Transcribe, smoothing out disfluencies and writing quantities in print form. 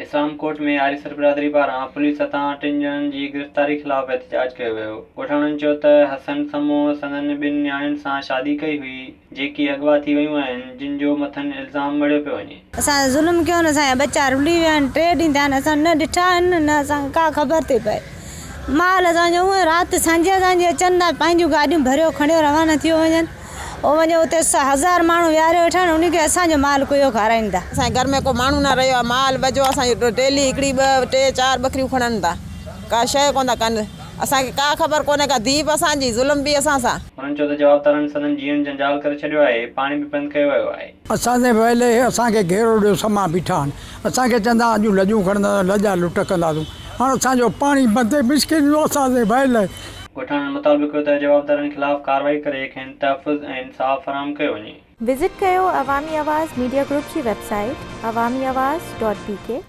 اسلام ڪوٽ ۾ آريسر برادري پاران پوليس هٿان ٽن ڄڻن جي گرفتاري خلاف احتجاج ڪيو ويو. ڳوٺاڻن چيو ته حسن سمون سندن ٻن نياڻين سان شادي ڪئي هئي، جيڪي اغوا ٿي ويون آهن، جن جو مٿن الزام مڙهيو پيو وڃي. اسان تي ظلم ڪيو آهن، اسان جا ٻچا رلي ويا آهن، ٽي ڏينهن ٿيا آهن، اسان نه ڏٺا آهن نه اسان کي ڪا خبر ٿي پئي. مال اسان جو هونئن رات سانجهيء سانجهيء اچن ٿا، پنهنجون گاڏيون ڀريو کڻيو روانا ٿيو وڃن. او وڃي اتي هزار ماڻهو ويهاريو ويٺا آهن انهن کي اسان جو مال ڪوئو کارائين ٿا. اسان جي گهر ۾ ڪو ماڻهو نه رهيو آهي مال وجهو اسان جي ڊيلي هڪڙي ٻه ٽي چار ٻڪريون کڻن ٿا ڪا شيء ڪونه ٿا ڪن اسان کي ڪا خبر ڪونهي ڪا ڌيء به اسان جي ظلم به اسان سان. هنن چيو ته جوابدارن سندن جيئڻ جنجال ڪري ڇڏيو آهي پاڻي به بند ڪيو ويو آهي. اسان تي ويلي اسان کي گهيرو ڏيو سما بيٺا آهن اسان کي چوندا اڄ لڄون کڻنداسون لڄا لٽ ڪنداسون هاڻ اسان جو پاڻي بند ٿئي مشڪل اسان تي ويلي. ڳوٺاڻن مطالبو ڪيو ته جوابدارن خلاف ڪارروائي ڪري کين تحفظ ۽ انصاف فراهم ڪيو وڃي. وزٽ ڪيو عوامي آواز ميڊيا گروپ جي website Awami Awaz dot B K.